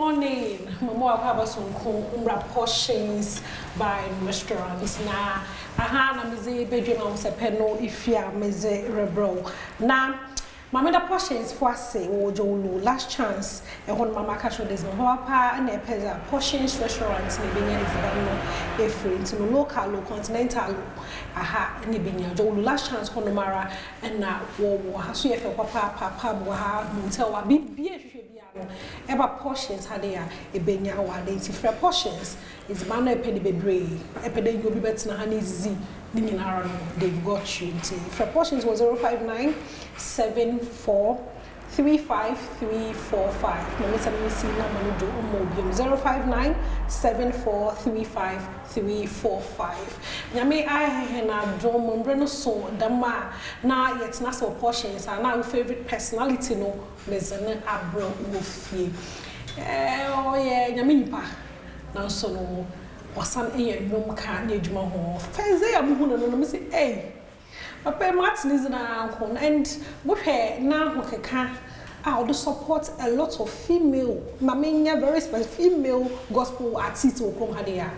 Morning. Mama wakɔ abasonko mbra Portions by Restaurant na aha na medze bedwam ahosɛpɛ no ifi a medze rebrɛ wo. Na Maame da Portions fo ase wɔ Jowlu Last Chance ɛhɔ no mama aka kyerɛ dɛ edziban papaapa na ɛpɛ dze a, Portions Restaurant na ebenya edziban no efiri. Ntsi no local o, continental o, aha na ebenya. Jowlu Last Chance hɔnom ara na wɔwɔ. Ha so yɛ fɛw papaapa, pub wɔ ha, motel wɔ ha, biribiara ehwehwɛ biara no ɛba Portions ha de a ebenya wɔ ha de. Ntsi frɛ Portions, edziban no a epɛ no beberee, epɛ dɛ enye obi bɛtsena ha na edzidzi ne nyinara no, they've got you. Ntsi frɛ Portions wɔ 059 74 35 345. Ma me nsa misi number no do mma wo biom, 059 74 35 345. Nyame ayɛ hɛn adom, mber no so dɛm a na yɛtsena ase wɔ Portions a na wo favourite personality no medze no abrɛ wo wɔ fie. Ɔyɛ Nyame nyimpa nanso no ɔsan yɛ ndwom ka n'edwuma ho. First day a muhun no no mese ei, papa yi matse ne dzin ara nko and mohwɛ n'ahokeka a ɔde support a lot of female, ma menyɛ very specific, female gospel artiste wɔ kurom ha de a,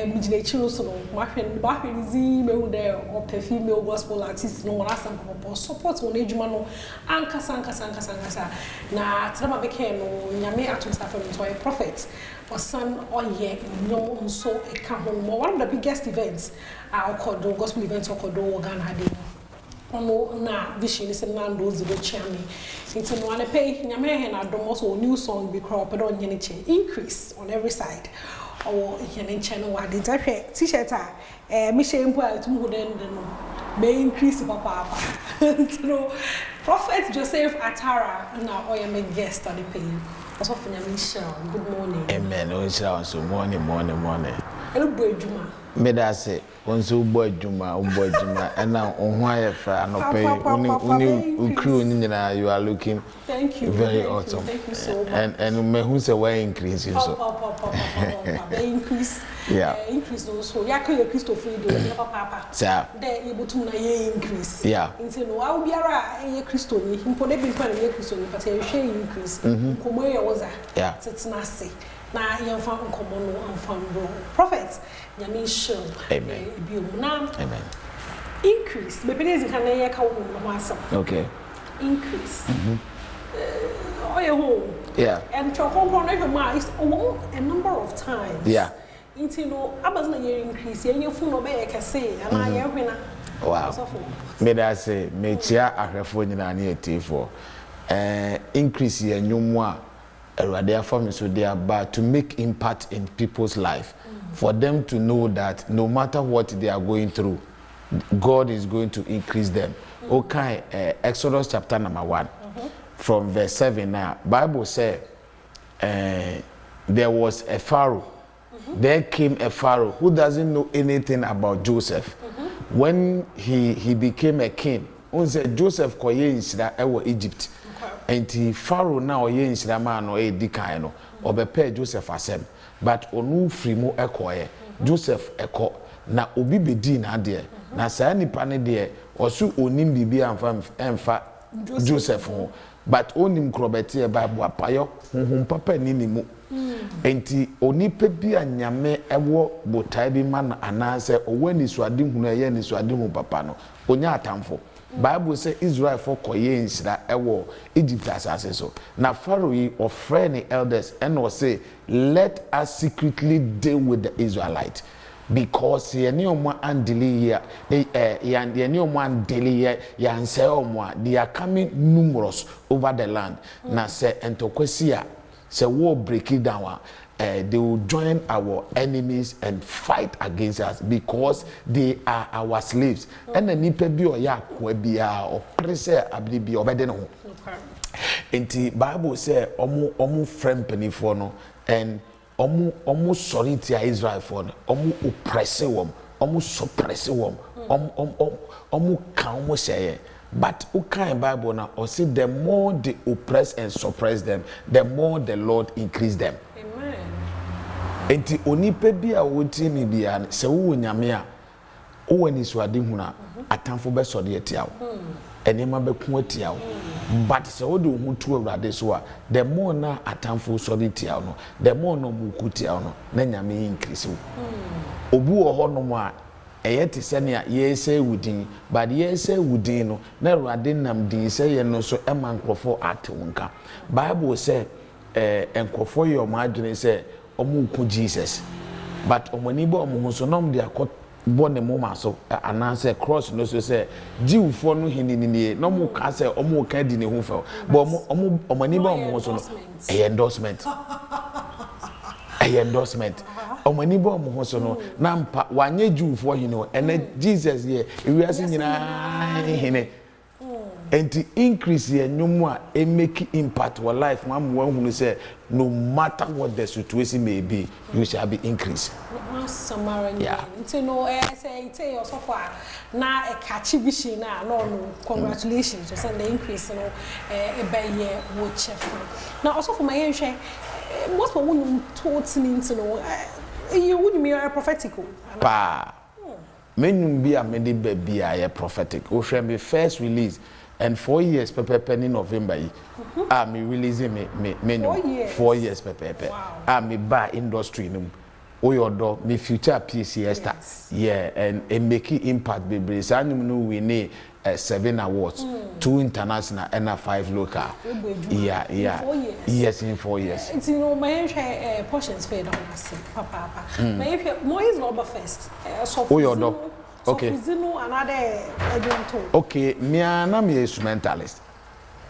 megyina ekyir no so no mahwɛ mahwɛ ne dzin mehu dɛ ɔpɛ female gospel artiste no hɔn asɛm papaapa, ɔsupport hɔn edwuma no ankasa ankasa ankasa ankasa. Na tse dɛ ma mekɛɛ no, Nyame ato nsa afrɛ no ntsi ɔyɛ prophet, ɔsan ɔyɛ ndwom nso ka ho. One of the biggest events a ɔkɔ do, gospel event ɔkɔ do wɔ Ghana ha de, ɔno na Vision ne sɛ Nando dze bekyia me. Ntsi no anapa yi, Nyame ayɛ hɛn adom, ɔsɛ ɔwɔ new song bi koraa ɔpɛ dɛ ɔnye ne kyɛ, Increase on Every Side, ɔwɔ hɛn nkyɛn wɔ ha de. Ntsi ehwɛ T-shirt a mehyɛ mpo a, etum hu dɛ ndɛ no me increase papaapa. Ntsi no Prophet Joseph Atara na ɔyɛ me guest anapa yi. Ɔsɔfo, Nyame nhyira wo. Good morning. Amen, ɔnhyira wo nso. Morning, morning, morning. Erobɔ edwuma. Meda ase. Wo nso wobɔ adwuma, wobɔ adwuma. Ɛna wo ho ayɛ fɛ anɔpa yi. Wo ne wo ne wo crew no nyinaa, you are looking Thank you, very thank you, awesome. Thank you so much. And mahu sɛ woa increase nso. Papapapapaapa, bɛ increase. Increase no nso, yɛaka yɛ Kristofo yi deɛ, ɔyɛ papaapa. Saa. Dɛ yɛbɛtum na yɛ increase. Nti no, awo biara a ɛyɛ Kristoni, mpo dɛ bi mpo a na ɛnyɛ Kristoni, but yɛhwehwɛ increase. Nkɔmmɔ yi yɛ wo dza, tetena ase na yɛmfa nkɔmmɔ no mfa mbrɛ wo. Prophet, Nyame nhyira wo. Amen. Bio mu na Amen. Increase, mepɛ dɛ edzi kan na yɛka wo nwom no ho asɛm. Increase. Ɔyɛ hu o. And Twerɛ Kronkron no ehwɛ mu a, it's ɔwɔ mu a number of times. Nti no, abadze na yɛ increase, yɛn yafun no ɔbɛyɛ kɛse anaa yɛn hwena? Wow. Ɔsɔfo. Meda ase, mekyia ahwɛfoɔ nyinaa ne atiefoɔ. Increase yɛ nnwom a Awurade afa me so de aba to make impact in people's life, for them to know that no matter what they are going through, God is going to increase them. Wokae Exodus chapter number 1 from verse 7 a, Bible sɛ there was a Pharaoh. There came a Pharaoh who doesn't know anything about Joseph. When he became a king, wohu sɛ Joseph kɔyɛɛ nhyira wɔ Egypt. Nti Pharaoh no a ɔyɛɛ nhyira maa no a ɛdi kan no, ɔbɛpɛɛ Joseph asɛm. But ɔno firi mu kɔeɛ. Joseph kɔ, na obi bɛdii n'adeɛ. Na saa nipa no deɛ, ɔse ɔnnim biribiara mfa mfa Joseph ho. But ɔnnim korɔbɛteɛ, Bible apayɔ, honhom papa nni ne mu. Enti onipa bi a Nyame wɔ botae bi ma no anaasɛ ɔwɔ anisoadehunu a ɛyɛ anisoadehu papa no, ɔnya atamfo. Bible sɛ Israelfoɔ kɔyɛɛ nhyira wɔ Egypt asase so. Na Pharaoh yi, ɔfrɛɛ ne elders ɛna ɔse, Let us secretly deal with the Israelites because yɛne wɔn andili yie a, eh, yɛne wɔn andili yɛ, yɛansɛe wɔn a, they are coming numerous over the land. Na sɛ ntɔkwa si a, sɛ war break it down a, eh, they will join our enemies and fight against us because they are our slaves. Ɛna nipa bi a ɔyɛ akoa biara, ɔpere sɛ abere bi ɔbɛde ne ho. Nti Bible sɛ ɔmo ɔmo frɛ mpanimfoɔ no and ɔmo ɔmo sɔre tia Israelfoɔ no, ɔmo oppresse wɔn, ɔmo suppresse wɔn, ɔmo ɔmo ɔmo ka ɔmo hyɛeɛ. But wo kan Bible no a, ɔse the more they oppress and suppress them, the more the Lord increase them. Enti onipa bi a ɔretie me biara no, sɛ wowɔ Nyame a, wowɔ anisoadehunu a, atamfo bɛsɔre atia wo. Nneɛma bɛko atia wo. But sɛ wode wo ho to Awurade so a, the more na atamfo sɔre tia wo no, the more na ɔmo ko tia wo no, na Nyame increase wo. Obi wɔ hɔ nom a, ɛyɛ te sɛ nea yɛresɛe wo din, but yɛresɛe wo din no, na Awurade nam dinsɛeɛ no so ma nkorɔfoɔ ate wo nka. Bible sɛ eh, nkorɔfoɔ yɛ wɔn adwene sɛ wɔreko Jesus, but wɔn ani ba wɔn ho so na wɔde akɔ bɔ ne moma so anaasɛ cross no so sɛ Jewfoɔ no hene no nie, na wɔka sɛ wɔreka adi ne ho fɛw, but wɔn, wɔn, wɔn ani ba wɔn ho so no, ɛyɛ endorsement. Ɛyɛ endorsement. Wɔn ani ba wɔn ho so no, na mpa wanyɛ Jewfoɔ hene o, ɛnɛ Jesus yɛ ewiase nyinaa hene. Enti increase yɛ nnwom a e make impact wɔ life mu ama woahunu sɛ no matter what the situation may be, you shall be increase. Ne ho asɛm ara nie. Yeah. Nti no ɛɛ sɛ itee ɔsɔfo a na ɛkakye vision no a na ɔno congratulations ɔsɛ the increase no ɛɛ ɛbɛyɛ wo kyɛfa. Na ɔsɔfo ma yɛnhwɛ most people wo nnwom to tene nti no ɛɛ iyi wo nnwom yi ɛyɛ prophetic o anaa? Paa. Me nnwom bi a mede ba biaa yɛ prophetic. Wohwɛ me first release and 4 years pɛpɛpɛ ne November yi a me release me me me nnwom 4 years pɛpɛɛpɛ a me baa industry no mu. Woyɛ ɔdɔ me future Piesie Esther yeah and e make impact bebree. Saa nnwom no winee seven awards, two international ɛna five local. Yeah yeah yes in 4 years. Nti no ma yɛnhwɛ portions fɛ yɛda mo ase papaapa. Ma yɛnhwɛ Moise na ɔba first. Woyɛ ɔdɔ okay. Sɔfodzi no anaadɛ ɛdwonto. Okay me ara na meyɛ instrumentalist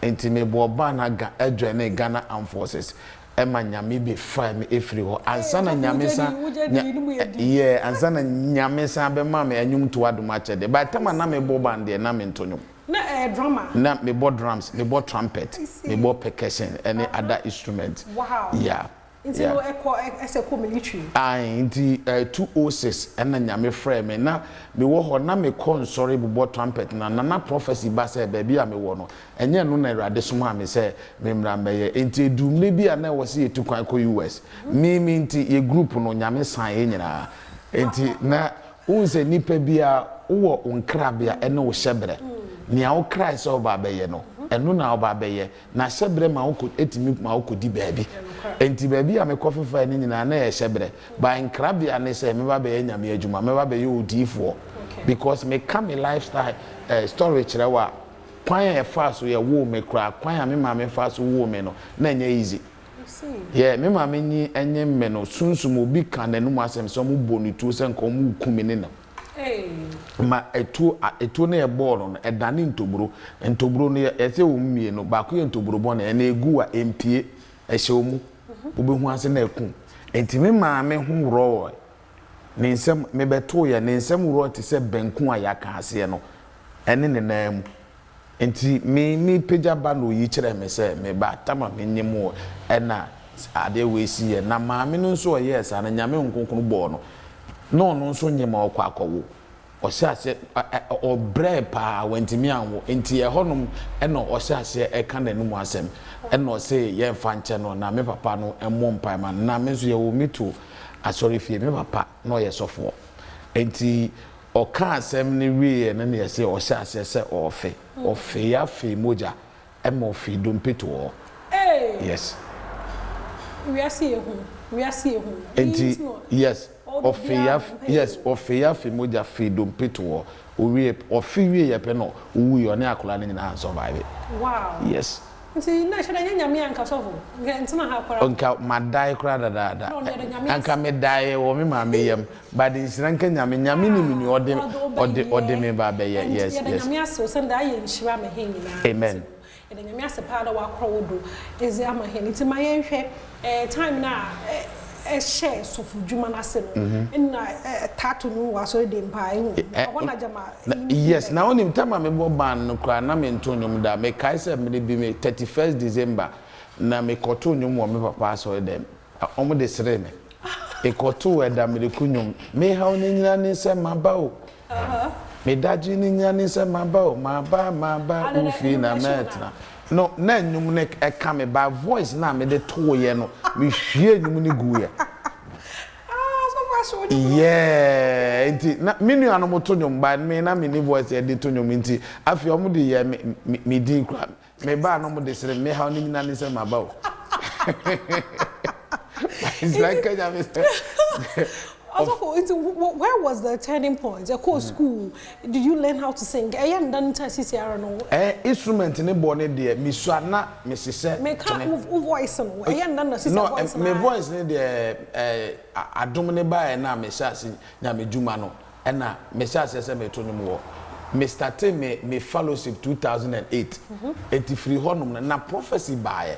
nti me bɔɔ band aga joinee Ghana Armed Forces ɛma Nyame be faa me efiri hɔ ansa na Nyame san nya yeah ansa na Nyame san bɛ maa me ɛnwomtoɔ adom akyɛdeɛ by time a na me bɔ band deɛ na me nto nwom. Na ɛyɛ drummer. Na me bɔ drums, me bɔ trumpet, me bɔ percussion ɛne other instrument. Wow. Yeah. Nti no ɛkɔ ɛsɛ kɔ military. Ae nti 206 ɛna Nyame frɛɛ me na me wɔ hɔ na me kɔ nsɔre bobɔ trumpet na na na prophecy ba sɛ baabi a me wɔ no ɛnyɛ ɛno na Awurade somaa me sɛ me mmra mmɛyɛ nti ɛduu mmerɛ bi a na ɛwɔ sɛ yɛtu kwan kɔ US me me nti yɛ group no Nyame san yɛ nyinaa nti na wohu sɛ nipa biara wowɔ wo nkrabea ɛne wo hyɛbrɛ nea wo krae sɛ woba abɛyɛ no ɛno na woba abɛyɛ Na hyɛbrɛ ma wokɔ ɛtumi ma wokɔdi baabi. Enti baabi a mekɔ fefaeɛ no nyinaa na ɛyɛ hyɛbrɛ. But nkrabea ne sɛ mɛba abɛyɛ Nyame adwuma, mɛba abɛyɛ odiyifoɔ. Because meka me lifestyle eh, story kyerɛ wo a, kwan a yɛfaa so yɛwoo me koraa, kwan a me maame faa so woo me no, na ɛnyɛ easy. Yeah, me maame nyi nyem me no, sunsum obi ka n'anum asɛm sɛ wɔbɔ no tuo sɛ nka wɔreku me ne no. Ma etuo a etuo no yɛ bɔɔl no, ɛdane ntoburo. Ntoburo no yɛ yɛsɛ wɔn mmienu. Baako yɛ ntoburo bɔne, ɛna egu a empie, ɛhyɛ wɔn mu. Wobɛhu ase na ɛku. Nti me maame ho worɔɔ ne nsam, mebɛtoo yɛ, ne nsam worɔɔ te sɛ banku a yɛaka aseɛ no, ɛne ne nan mu. Enti me mepagya ba na oyi kyerɛɛ me sɛ, Me ba, Tamar menyem wo ɛna adeɛ wei siiɛ. Na maame no nso ɔyɛɛ saa no, Nyame Honhom Kronkron bɔɔ no, na ɔno nso nyem a ɔkɔ akɔwo. Ɔhyɛɛ aseɛ, ɔbrɛɛ paa, wantumi anwo. Enti ɛhɔnom ɛna ɔhyɛɛ aseɛ ɛka n'anum asɛm. Ɛna ɔse yɛmfa nkyɛ no na me papa no mmɔ mpaeɛ ma no. Na me nso yɛwoo me too asɔrefie, me papa na ɔyɛ sɔfoɔ. Enti Ɔkaa asɛm no wieeɛ no na yɛse ɔhyɛɛ aseɛ sɛ ɔrefe. Ɔfeeɛ afee mogya ma ɔfee dompe too hɔ. Ee! Yes. Wiase yɛ hu. Wiase yɛ hu. Iyi Nti, nti na yes, ɔwɔ dɛ ɔfeeɛ obiara af, bɔ mpae yes, o. ɔfeeɛ afee mogya fee dompe too hɔ. Owie, ɔfe wieeɛ pɛ na ɔwuiɛ, ɔne akwadaa no nyinaa ansurvive. Wow! Yes. Nti na ɛhyɛ da nyɛ Nyame a nka sɔfo nka ɛntena ha koraa. Nka madae koraa dadaada. Na ɔno yɛda Nyame Anka ase. medaeɛ wɔ me maame yam but nhyira nka Nyame, Nyame nim nea ɔde Ɔde wo ɔde ɔde bɛyɛ me ba abɛyɛ and yes yɛda yes. Nyame ase osiandɛ ayɛ nhyira ama hɛn nyinaa ntsi Amen. no yɛda Nyame ase paa dɛ ɔakora wo do edze ama hɛn ntsi ma yɛnhwɛ eh time no a ehyɛɛ sɔfodwuma no ase no nna tattoo no wɔ asɔr dɛm paa ehu ɔhɔ na gyama Na iyi no fii yes bae. na wonim time a mebɔ band no koraa na mento nnwom da mekae sɛ mmere bi me 31st December na mekɔtoo nnwom wɔ me papa asɔre dɛm wɔn de seree me mekɔtoo ɛda mereku nnwom me haw no nyina ne sɛ maba o me dadwen no nyina ne sɛ maba o maba maba Adɛn wo dɛ fie nnwom na no ɛhyɛ wo mɛtena na? no na nnwom no ɛka me but voice no a mede tooeɛ no mehwie nnwom no guiɛ. Yeah, nti na me nuanom to nnwom but me na menni voice yɛde to nnwom nti afei wɔn de yɛ me me din kura. Mebaa na wɔde sere me haw no nyinaa ne sɛ maba o. Nhyira nka Nyame sɛ. Ɔsɔfo, nti where was the turning point? Ɛkɔɔ school, did you learn how to sing? Ɛyɛ nda no nti a sisi ara no. Eh, instrument ne bɔ ne deɛ, mesua na mesesɛ Meka twene. wo voice no, ɛyɛ nda na sisi No, voice no me ara. voice ne deɛ, eh, adom ne baeɛ na mehyɛ ase Nyame dwuma no. Ɛna me hyɛ aseɛ sɛ meto nwom wɔ me startee me me fellowship 2008 enti firi hɔ nom no na prophecy baeɛ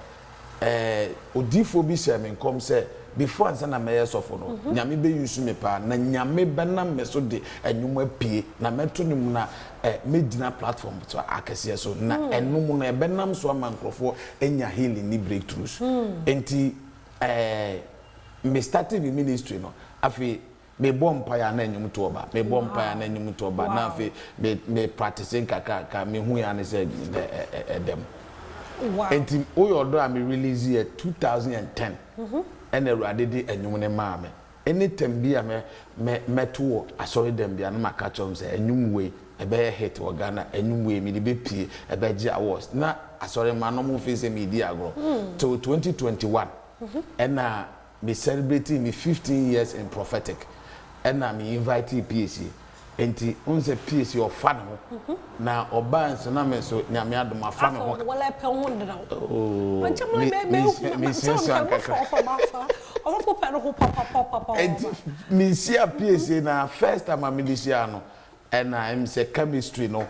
ɛɛ odiifoɔ bi hyɛɛ me nkɔm sɛ before ansa na mɛyɛ sɔfo no Nyame bɛ use me paa na Nyame bɛnam me so de ɛnwom apue na mɛto nwom na ɛ mɛgyina platform so akɛseɛ so na ɛnom no ɛbɛnam so ama nkorɔfoɔ anya healing ne breakthroughs enti ɛɛ me startee me ministry no afei Mebɔ mpaeɛ a na nnwom toɔ ba, mebɔ mpaeɛ a na nnwom toɔ ba, na afei me me practice nkakrankra, mehui ara ne sɛ ɛ ɛ ɛda mu. Enti Woyɛ Ɔdɔ a me release yɛ 2010 ɛna Awurade de nnwom no maa me. Any time bi a mɛ mɛ mɛto wɔ asɔredɛm biara na maka akyerɛ wɔn sɛ nnwom wei ɛbɛyɛ hit wɔ Ghana, nnwom wei mede bɛpue, ɛbɛgye awards. Na asɔremma no wɔn feel sɛ meredi agorɔ. Till 2021 ɛna Me celebratii me 15 years in prophetic ɛna me invitee Piesie nti wohu sɛ Piesie ɔfa ne ho na ɔbaa nso na me nso Nyame adom afa me ho ooh me me suasua nkakra nti me hyia Piesie na first time a me de hyia no ɛna ɛm sɛ chemistry no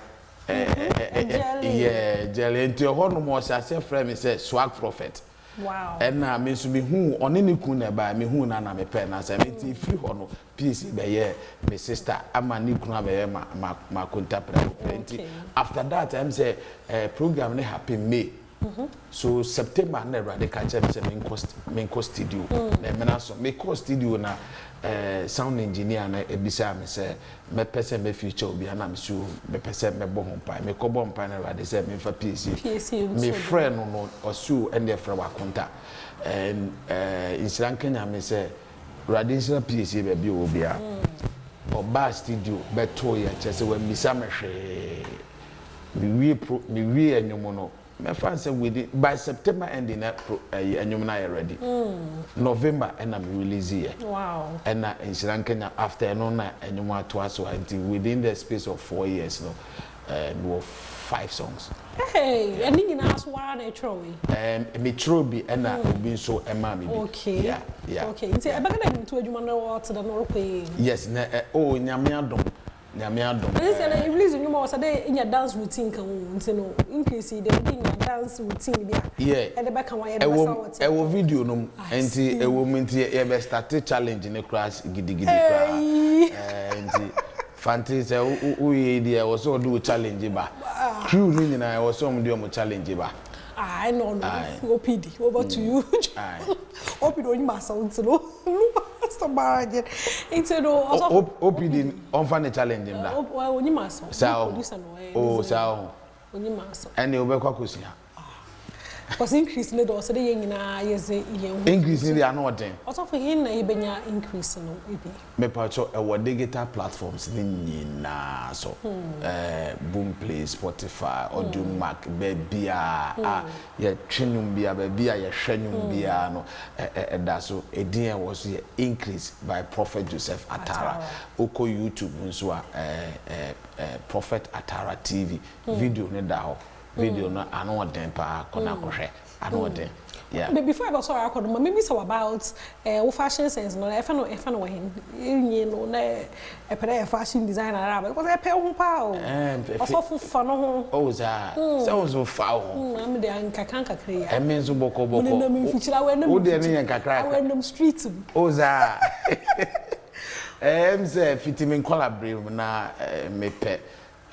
yeah jelly nti ɛhɔ nom ɔhyɛ aseɛ frɛ me sɛ swag prophet. Ɛna me nso mehuu ɔne ne kunu na ɛbaeɛ, mehuu no a na mepɛɛ n'asɛm. Nti ɛfiri hɔ no, Peace bɛyɛɛ me sister ama ne kunu abɛyɛ ma ma m'akonta prɛko pɛ. Nti after that ɛm sɛ eh, program no happen May. So September na Awurade ka kyerɛɛ me sɛ menkɔ menkɔ studio na ɛmena so. Mekɔɔ studio na eh, sound engineer no bisaa me sɛ Mɛpɛ sɛ mɛ feature obi a na me so mepɛ sɛ mɛbɔ ho mpae. Me kɔ bɔ mpae na Awurade sɛ menfa PAC. Me frɛ no no ɔse o ɛndeɛ frɛ w'akonta. And eh nhyira nka Nyame sɛ Awurade nhyira PAC baabi a ɔwɔ biara. Ɔbaa studio bɛtoo yɛ kyerɛ sɛ wammisa me hwee. Me wie pro me wie ɛnwom no Mɛfa no sɛ within by September ending na pro ɛyi ɛnwom no ayɛ ready. November ɛna me release yɛ. Ɛna nhyira nka Nyame after ɛno na ɛnwom atoa so a nti within the space of 4 years no ɛɛ mewɔ five songs. Hey, ɛne nyinaa so woara na ɛtwerɛ wei? Ɛɛm me twerɛ bi ɛna obi nso ɛmaa me bi. Okay. Yeah, yeah. Okay, nti ɛbɛka dɛ nnwomtoɔ adwuma no ɔte dɛn ɔrekɔ yie? Yes, na ɛ oh Nyame adom Nyame adom Ɛne sɛ na eh. release nnwom a ɔsɛ dɛ enya dance routine ka ho nti no increase yi dɛ wode nya dance routine bi a Yeah, ɛde bɛka ho a yɛde ɛwɔ bɛsa mu wɔ ɛwɔ TikTok. video no mu I nti see. ɛwɔ mu nti yɛbɛ starte challenge no koraa gidigidi koraa Eii. eh nti Fante sɛ wo wo woyɛ yi deɛ ɛwɔ sɛ wɔde wo challenge ba crew no nyinaa ɛwɔ sɛ wɔde wɔn challenge ba. Ah ɛna ɔno Aye. OPD over to you. Aye. OPD onyim asɛm nti no asɛm ara nye nti no ɔsɔfo. OPD ɔnfa ne challenge mbra. Onyim asɛm. Saa ɔho. Producer no ɔyɛ. Oh saa ɔho. Onyim asɛm. Ɛnna wobɛkɔ akɔsua. Because increase ne de ɔsɛ dɛ yɛn nyinaa yɛdze yɛn ho. Increase ne deɛ ano ɔden. Ɔsɔfo hen na yɛbɛnya increase no bi? Mepakyɛw ɛwɔ digital platforms no nyinaa so, ɛɛ Boomplay, Spotify, Audiomack, baabiara a yɛtwe nnwom biara, baabi a yɛhwɛ nnwom biara no ɛ ɛda so. Edin a ɛwɔ so yɛ Increase by Prophet Joseph Atara. Wokɔ YouTube nso a ɛɛ ɛ ɛ Prophet Atara TV, video no da hɔ. Video no ano ɔden paa, kɔ na kɔhwɛ. Ano ɔden. Yeah. But before yɛbɛsɔre akɔ no, ma mebisa wo about eh, wo fashion sense no, ɛfa no ɛfa no wɔ hen? Enyi no na ɛpɛ dɛ yɛ fashion designer ara because ɛpɛ wo ho paa o. Eh, mfe. Ɔsɔfo fa no ho. Oh, saa. Sɛ wo nso fa wo ho. Mm, me de nkakra nkakra yi a. Ɛme nso bɔkɔ bɔkɔ. Menenam mfikyiri, awɔ ɛnam Wo deɛ ne yɛ nkakra awɔ ɛnam street mu. Oh, saa. Ɛm sɛ fiti me nkɔla bere mu na eh, mepɛ.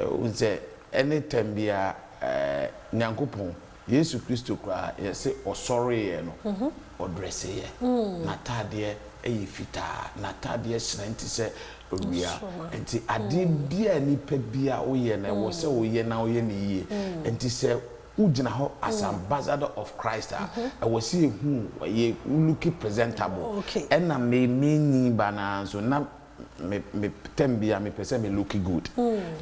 Wohu sɛ any time biara eh, Nyankopɔn, Yesu Kristo koraa yɛse ɔsɔreeɛ no, ɔdrɛseeɛ. N'ataadeɛ yɛ fitaa, n'ataadeɛ hyerɛn te sɛ owia. Nti adeɛ biara a nipa biara woyɛ no, ɛwɔ sɛ woyɛ na woyɛ no yie. Nti sɛ wogyina hɔ as ambassador of Christ a, ɛwɔ sɛ yɛhu wo, yɛ wo look presentable. Ɛna me, menyin ba no ara nso, na. Me me term biara mepɛ sɛ me look good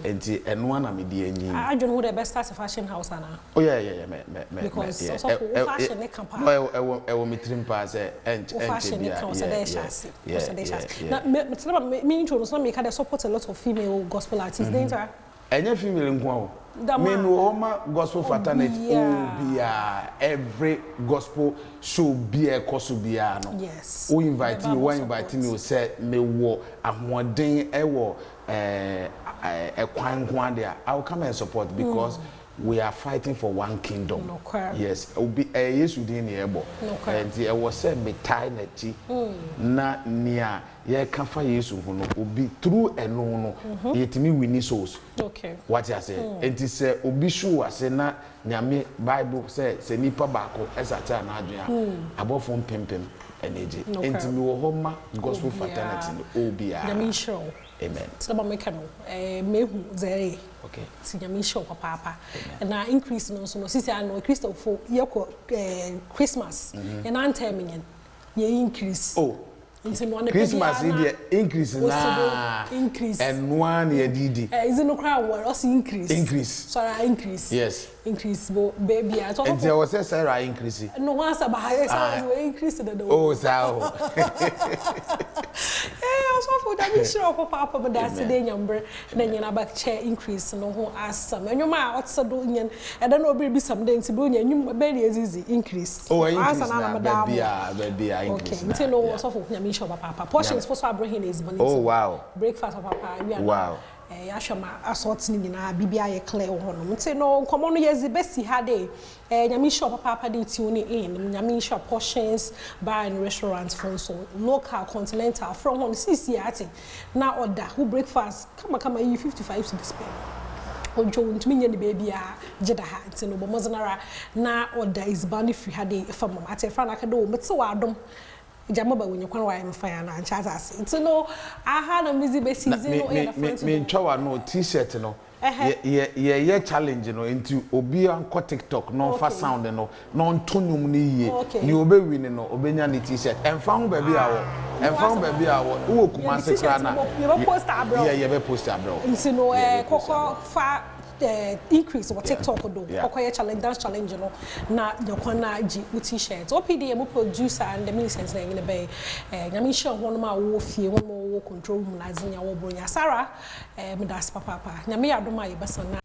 nti ɛno ara na mede anyin. Adwene ho dɛ ɛbɛ start fashion house anaa? Oh yeah yeah yeah me me me Because yeah ɔsɔfo wo fashion ne ka paa. No ɛwɔ ɛwɔ ɛwɔ me tirim paa sɛ ɛnkyɛ Wo fashion ne biara ka ɔsɛ dɛ yeah ɛhyɛ yeah ase yeah ɔsɛ dɛ ɛhyɛ yeah ase. yeah. Na me tena ma me me intro no so na meka dɛ support a lot of female gospel artists dɛn ntira? Ɛnyɛ female nko ara o. Dɛm Me a. mewɔ hɔ ma gospel fraternity Obiara. obiara every gospel show biara ɛkɔ so biara no Yes. wo invite Bɛba me o abɔ wa invite me o support. sɛ mewɔ ahoɔden ɛwɔ ɛɛ ɛkwan nko ara deɛ a I will come and support because we are fighting for one kingdom. Nokwar. Yes obi ɛyɛ Yesu din na yɛbɔ Nokwar. nti ɛwɔ sɛ metae n'akyi na nea yɛka fa Yesu ho no obi through ɛno no yɛtumi winni souls. Wate aseɛ? Enti sɛ obi su wo ase na Nyame bible sɛ sɛ nipa baako sakyera n'adwene a abɔfoɔ mpempem ani gye. Enti mewɔ hɔ ma gospel fraternity no obiara. Nyame nhyira wo. Amen. Tse dɛ ma meka no mehu dza ereyɛ ntsi Nyame nhyira wo papaapa. Na increase no so no sisi ano Christofo yɛkɔ Christmas hɛn anterm nye no yɛ increase. Oh Nti no anapa Christmas biara yi na deɛ increase osi do naa increase. ɛno ara na yɛde di. Eh, edzi no koraa nwar, ɔse increase. Increase. Sɔr a increase. Yes. Increase bo beebi a. Nti ɛwɔ sɛ Sarah increase. No ho asɛm aha, eh, Sarah dze oe increase dada o. Oh saa o. Eh, ɔsɔfo Nyame nhyira wo papaapa, meda ase dɛ enya mber na enye no abɛkyɛ increase no ho asɛm. Ndwom a ɔtse do nye no, ɛda no obi rebisa me dɛ ntsi Buronya ndwom bɛn na edzidzi increase. Oh, increase Ansa na na meda ama wo. baabi a baabi a Okay, increase na. ntsi no Yeah. ɔsɔfo Nyame nhyira wo papaapa. Portions fo so abrɛ hɛn edziban Oh ntsi no, wow. breakfast papaapa awia na Wow. eh, yɛahwɛ ma asɔɔtse no nyinaa biribi ayɛ clear wɔ hɔnom. Ntsi no nkɔmbɔ no yɛdze besi ha dɛ eh, Nyame nhyira wo papaapa dɛ tune in. Nyame nhyira Portions Bar and Restaurant fo nso, local, continental, frɛ hɔn siisia atse na ɔda wo breakfast kamakama iyi 55 cedis pɛ. Odwo ntumi nyɛ ne beebiara gye da ha ntsi no bɔ mbɔdzen ara na ɔda edziban no firi ha de fa ma atse efra no aka dɛ o metse w'adom gya maba wonya kwan wayɛ me fine anaa nkyɛ atse ase ntsi no aha na medze besi Na dze me no me yɛ the me front me door. ntwa w'ano t-shirt no Ɛhɛ. yɛ yɛ yɛyɛ challenge no nti obiara nkɔ tiktok na ɔnfa Okay. sound no na ɔnto nnwom no yie Okay. nea ɔbɛ win no ɔbɛnya ne t-shirt ɛnfa ho baabi a wɔ Ah, no ɛnfa ho asɛm. baabi a wɔ wowɔ Yɛde Kumasi t-shirt koraa no na bɔ yɛbɛ post abrɛ wo. yɛ yɛbɛ post abrɛ wo Nti no yɛ eh, yɛbɛ post abrɛ kɔkɔ wo. fa eh, increase wɔ Yeah TikTok do yeah. kɔkɔ yɛ challenge dance challenge no na nya kwan na gye wo t-shirt. OPD yɛ mo producer and the Millicent na ɛnyene bɛyɛ. Eh, Nyame nhyira hɔnom a wɔwɔ fie, hɔnom a wɔwɔ control room na adze nya wɔ Buronya. Sarah, eh, meda ase papaapa. Nyame yɛ adom a yɛbɛsan na.